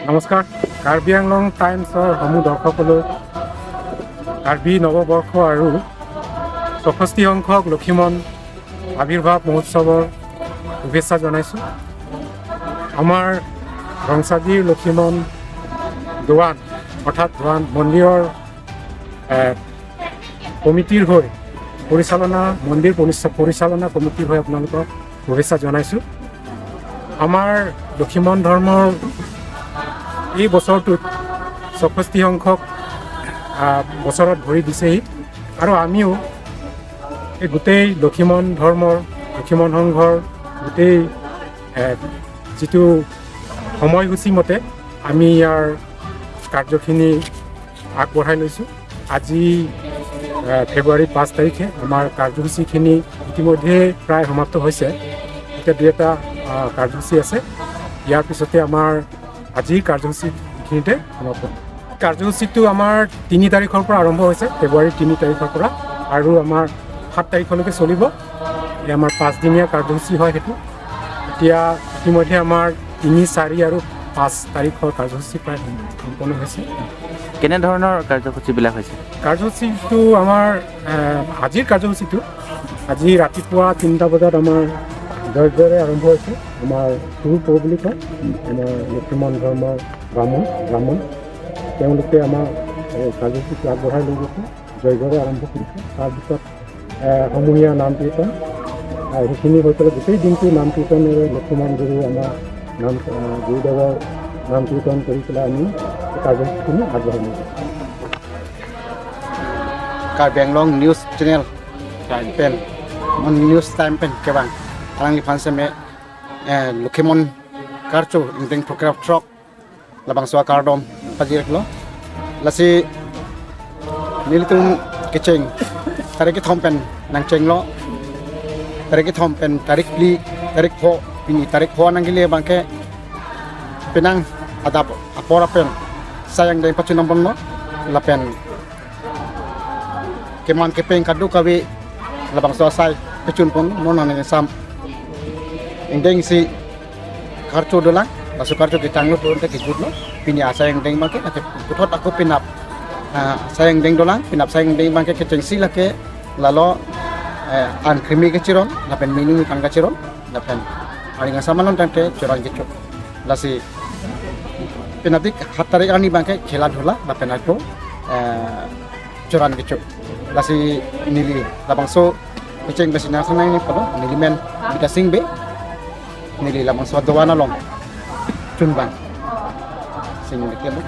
নমস্কাৰ, কাৰ্বি আংলং টাইমছৰ সমূহ দৰ্শকলৈ কাৰ্বি নৱবৰ্ষ আৰু 64 সংখ্যক লখিমন আৱিৰ্ভাৱ মহোৎসৱৰ শুভেচ্ছা জনাইছোঁ। আমাৰ ৰংচাজিৰ লখিমন দোৱান অৰ্থাৎ দোৱান মন্দিৰৰ কমিটিৰ হৈ পৰিচালনা মন্দিৰ পৰিচালনা কমিটিৰ হৈ আপোনালোকক শুভেচ্ছা জনাইছোঁ। আমাৰ লখিমন ধৰ্মৰ এই বছৰটোত 64 সংখ্যক বছৰত ভৰি দিছেহি আৰু আমিও এই গোটেই লখিমন ধৰ্মৰ লখিমন সংঘৰ গোটেই যিটো সময়সূচী মতে আমি ইয়াৰ কাৰ্যখিনি আগবঢ়াই লৈছোঁ। আজি ফেব্ৰুৱাৰী 5 তাৰিখে আমাৰ কাৰ্যসূচীখিনি ইতিমধ্যে প্ৰায় সমাপ্ত হৈছে। এতিয়া দুই এটা কাৰ্যসূচী আছে, ইয়াৰ পিছতে আমাৰ আজিৰ কাৰ্যসূচী এইখিনিতে সমাপ্ত। কাৰ্যসূচীটো আমাৰ 3 তাৰিখৰ পৰা আৰম্ভ হৈছে, ফেব্ৰুৱাৰী 3 তাৰিখৰ পৰা আৰু আমাৰ 7 তাৰিখলৈকে চলিব। এই আমাৰ 5দিনীয়া কাৰ্যসূচী হয় সেইটো। এতিয়া ইতিমধ্যে আমাৰ 3, 4 আৰু 5 তাৰিখৰ কাৰ্যসূচী প্ৰায় সম্পন্ন হৈছে। কেনেধৰণৰ কাৰ্যসূচীবিলাক হৈছে? কাৰ্যসূচীটো আমাৰ আজিৰ কাৰ্যসূচীটো আজি ৰাতিপুৱা 3টা বজাত আমাৰ জয়জৰে আৰম্ভ হৈছে। আমাৰ গুৰু পৌ বুলি কয়, আমাৰ লখিমন ধৰ্মৰ ব্ৰাহ্মণ তেওঁলোকে আমাৰ কাৰ্যসূচীটো আগবঢ়াই লৈ গৈছে, জয়জৰে আৰম্ভ কৰিছে। তাৰপিছত সমূহীয়া নাম কীৰ্তন, সেইখিনি হৈ পেলাই গোটেই দিনটো নাম কীৰ্তনেৰে লখিমন গুৰু আমাৰ নাম গুৰুদেৱৰ নাম কীৰ্তন কৰি পেলাই আমি কাৰ্যসূচীখিনি আগবঢ়াই লৈ গৈছোঁ। Karbi Anglong news channel pen news time pen kebang alang li phan seme Lukhimon karchu ingteng program truck labang swa kardom pajir lo lasi nilitum kecheng tarik ki thom pen nang cheng lo tarik ki thom pen tarik pli tarik pho pini tarik pho nang gile bangke penang adap apora pen sayang deng pachunam bon lo la pen keman kepeng kadu kawi labang selesai pecun pun nona neng sam ingdeng si kartu dolang lasu kartu kitang lo turun ke kejut lo pini asa yang deng bangke ake putot aku pinap sayang deng dolang pinap sayang deng bangke keceng si lake lalo an krimi keciron lapen minu kan keciron lapen aringa sama non tante coran kecut lasi pinapik hatari ani bangke khela dhula lapen aku coran kecut lasi nili labang so keceng besi nang ni pado nili men bita sing be nili labang so dowana long chun bang sing ni kemo.